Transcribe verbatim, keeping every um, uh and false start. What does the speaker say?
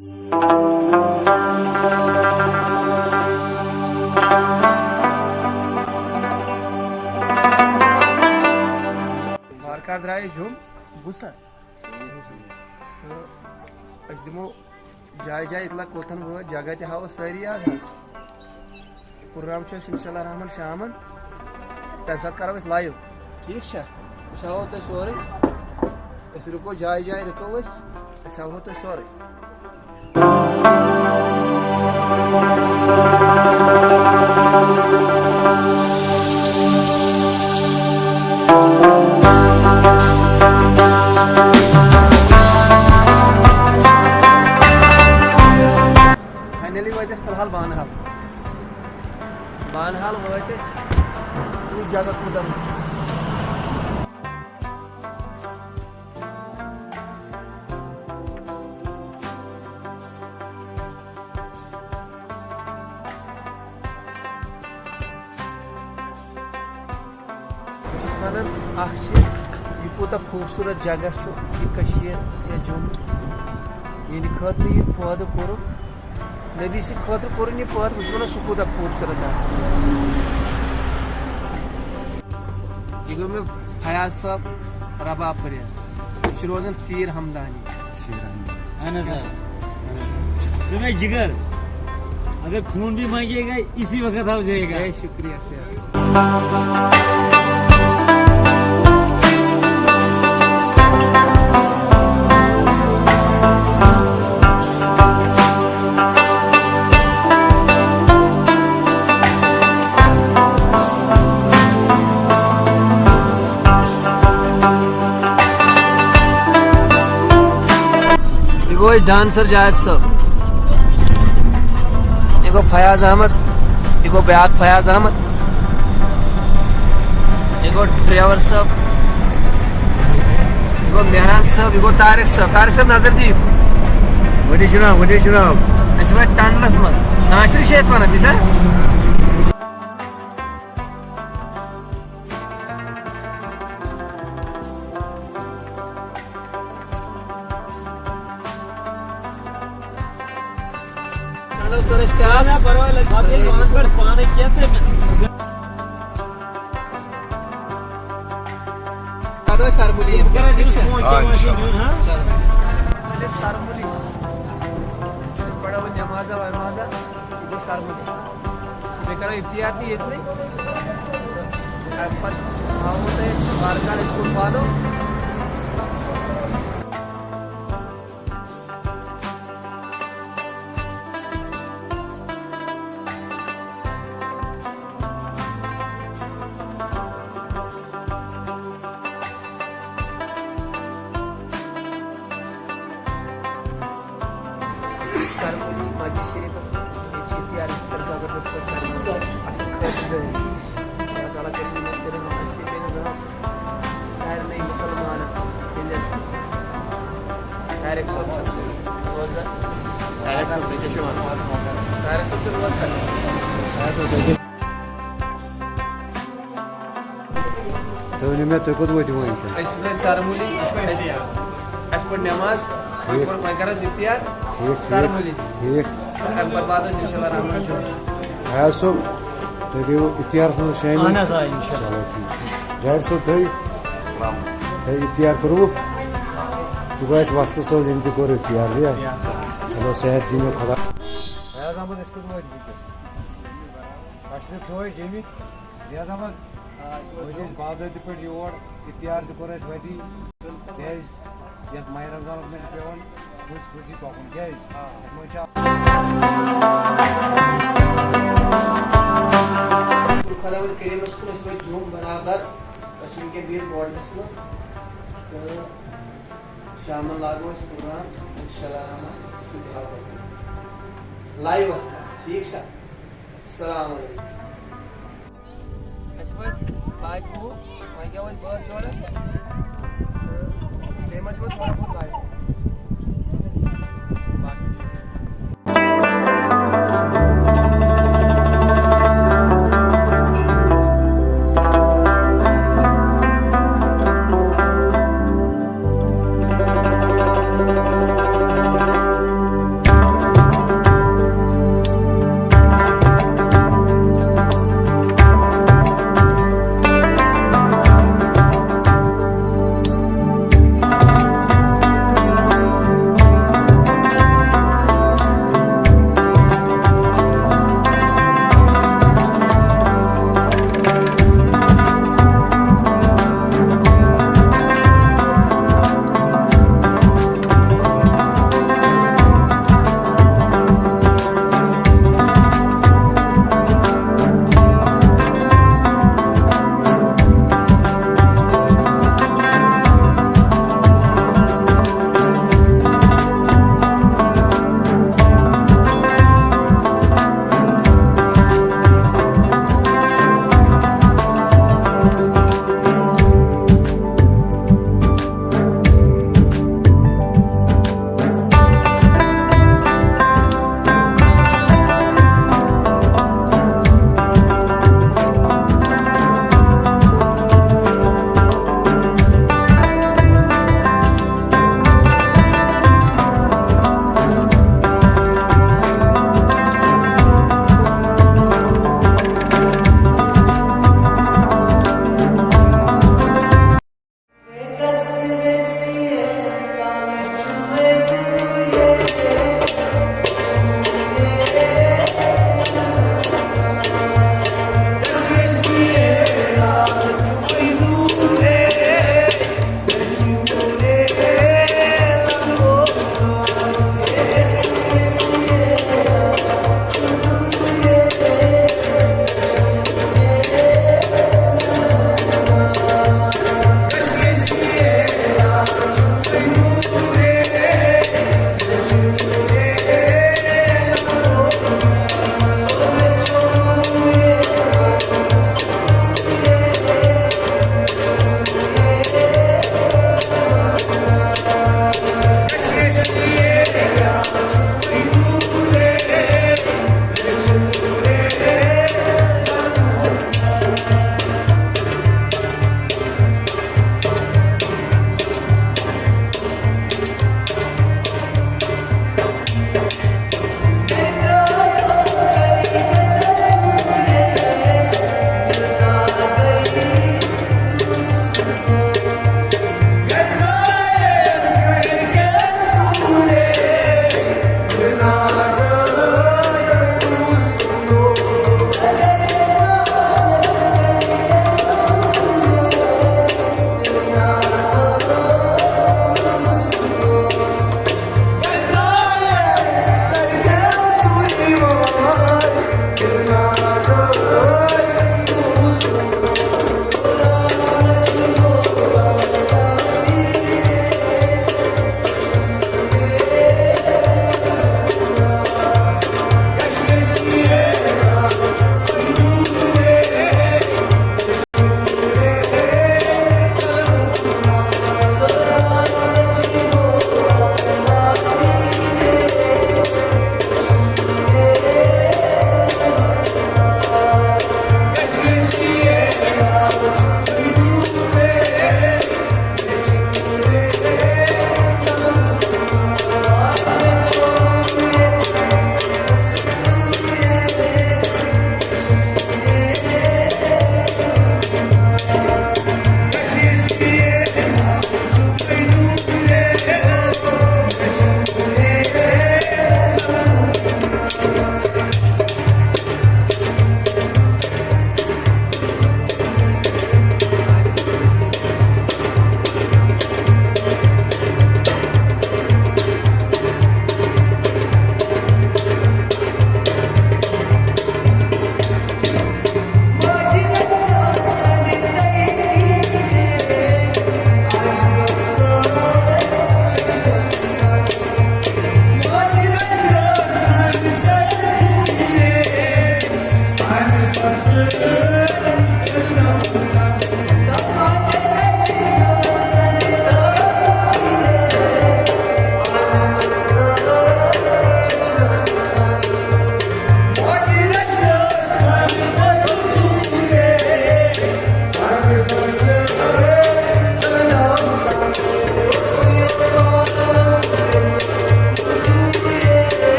وارٕ کارٕ درٛایہِ أسۍ جوٚم، بوٗزتھا؟ تہٕ أسۍ دِمو جایہِ جایہِ اطلاع کوٚتَن وٲتۍ، جگہ تہِ ہاوو سٲری آز حظ۔ پروگرام چھُ اَسہِ اِنشاء اللہ الرحمن شامَن، تَمہِ ساتہٕ کَرو أسۍ live، ٹھیٖک چھا؟ أسۍ ہاوو تۄہہِ سورُے، أسۍ رُکو جایہِ جایہِ، رُکو أسۍ، أسۍ ہاوہو تۄہہِ سورُے۔ Finally وٲتۍ أسۍ فی الحال بانہال۔ بانہال وٲتۍ أسۍ۔ وٕچھ جگہ کوٗتاہ رُت چھُ۔ بہٕ چھُس وَنان، اَکھ چھِ یہِ کوٗتاہ خوٗبصوٗرت جگہ چھُ، یہِ کٔشیٖر یا جوٚم، یِہِنٛدِ خٲطرٕ یہِ پٲدٕ کوٚرُکھ، نبی سٕنٛدِ خٲطرٕ کوٚرُن یہِ پٲدٕ، بہٕ چھُس وَنان، سُہ کوٗتاہ خوٗبصوٗرت آسہِ۔ یہِ گوٚو مےٚ فیاض صٲب رباب پٔرِتھ۔ یہِ چھُ روزان سیٖر ہمدانی۔ اہن حظ، آ۔ اہن حظ۔ تو میں جگر، اگر خون بھی مانگے گا، اسی وقت آ جائے گا۔ اے، شکریہ سر۔ یہِ گوٚو اَسہِ ڈانسر جاوید صٲب، یہِ گوٚو فیاض احمد، یہِ گوٚو بیٛاکھ فیاض احمد، یہِ گوٚو ڈرایور صٲب، یہِ گوٚو مہران صٲب، یہِ گوٚو طارق صٲب۔ طارق صٲب، نظر دِیِو۔ ؤنِو جناب، ؤنِو جناب۔ اَسہِ واتہِ ٹنلس منٛز۔ ناشتہٕ چھِ یَتھ وَنان، تی سا؟ چلو، کٔر اَسہِ کراس۔ نہ، پرواے لگہِ، پتہٕ ییٚلہِ وانہٕ پٮ۪ٹھ پانے کینٛہہ تہٕ مےٚ پگاہ سرمُلی یِمہٕ، ٹھیٖک چھا؟ آ، انشاءاللہ۔ چلو۔ پگاہ سرمُلی۔ أسۍ پرو وۄنۍ نمازا ومازا، یہِ گوٚو سرمُلی۔ بیٚیہِ کرو افطیار تہِ ییٚتنٕے۔ اَمہِ پتہٕ ہاوو تۄہہِ أسۍ وارٕ کارٕ أسۍ کوٚت واتو۔ سرمُلی مسجد شریفس منٛز، ییٚتہِ چھِ افطیار اَکھ زبردست پٲٹھۍ کران، اَصٕل خٲطردٲری۔ اللہ تعالیٰ کٔرِنۍ یِمن دِلن منٛز اَسہِ تہِ کٔرِنۍ رحم۔ سارنٕے مُسلمانن ہٕنٛدٮ۪ن۔ طارق صٲب چھُ روزدار۔ طارق صٲب، تُہۍ کیٛاہ چھِو وَنان؟ طارق صٲب چھُ روزدار۔ طارق صٲب، تُہۍ کیٛاہ؟ تُہۍ ؤنِو مےٚ، تُہۍ کوٚت وٲتِو وۄنۍ وٕنکیٚن؟ أسۍ چھِ وۄنۍ سرمُلی، اَسہِ، اَسہِ پٔر نٮ۪ماز، وۄنۍ ٹھیٖک۔ کوٚر، وۄنۍ کَرو أسۍ افطیار۔ ٹھیٖک، ٹھیٖک، سرمُلی۔ ٹھیٖک۔ اَمہِ پَتہٕ واتو أسۍ اِنشاء اللہ رحمان چھُ۔ فیاض صٲب، تُہۍ گٔیوٕ افطیارس منٛز شٲمِل؟ اہن حظ، آ، اِنشاء اللہ۔ چلو، ٹھیٖک۔ جاوید صٲب، تُہۍ؟ تُہۍ افطیار کوٚروٕ؟ تُہۍ گوٚو اَسہِ وۄستہٕ صٲب، ییٚمۍ تہِ کوٚر افطیار، یہِ؟ چلو، صحت دِیِو خۄدا۔ فیاض احمد، أسۍ کوٚت وٲتۍ وٕنکیٚس؟ اَسہِ چھُنہٕ فوج ییٚمہِ۔ فیاض احمد، آ، أسۍ وٲتۍ وٲتۍ أسۍ باضٲبطہٕ پٲٹھۍ یور، افطیار تہِ کوٚر اَسہِ وٲتی۔ بِلکُل۔ کیٛازِ یَتھ ماہِ رمضانَس منٛز چھِ پٮ۪وان خوٗژی خوٗژی پَکُن۔ کیٛازِ؟ آ۔ یَتھ منٛز چھِ خۄداوند کریٖمَس کُن أسۍ وٲتۍ جوٚم برابر۔ أسۍ چھِ وٕنکیٚن بِہِتھ ہوٹلَس منٛز تہٕ شامَن لاگو أسۍ پروگرام، اِنشاء اللہ الرحمن، سُہ تہِ ہاوو تۄہہِ لایِوَس منٛز۔ ٹھیٖک چھا؟ السلام علیکم۔ اَسہِ وٲتۍ باقٕے وُہ، وۄنۍ کیٛاہ وٲتۍ بٲتھ جوڑا؟ بیٚیہِ ما چھِ وۄنۍ تھوڑا بہت لایِو؟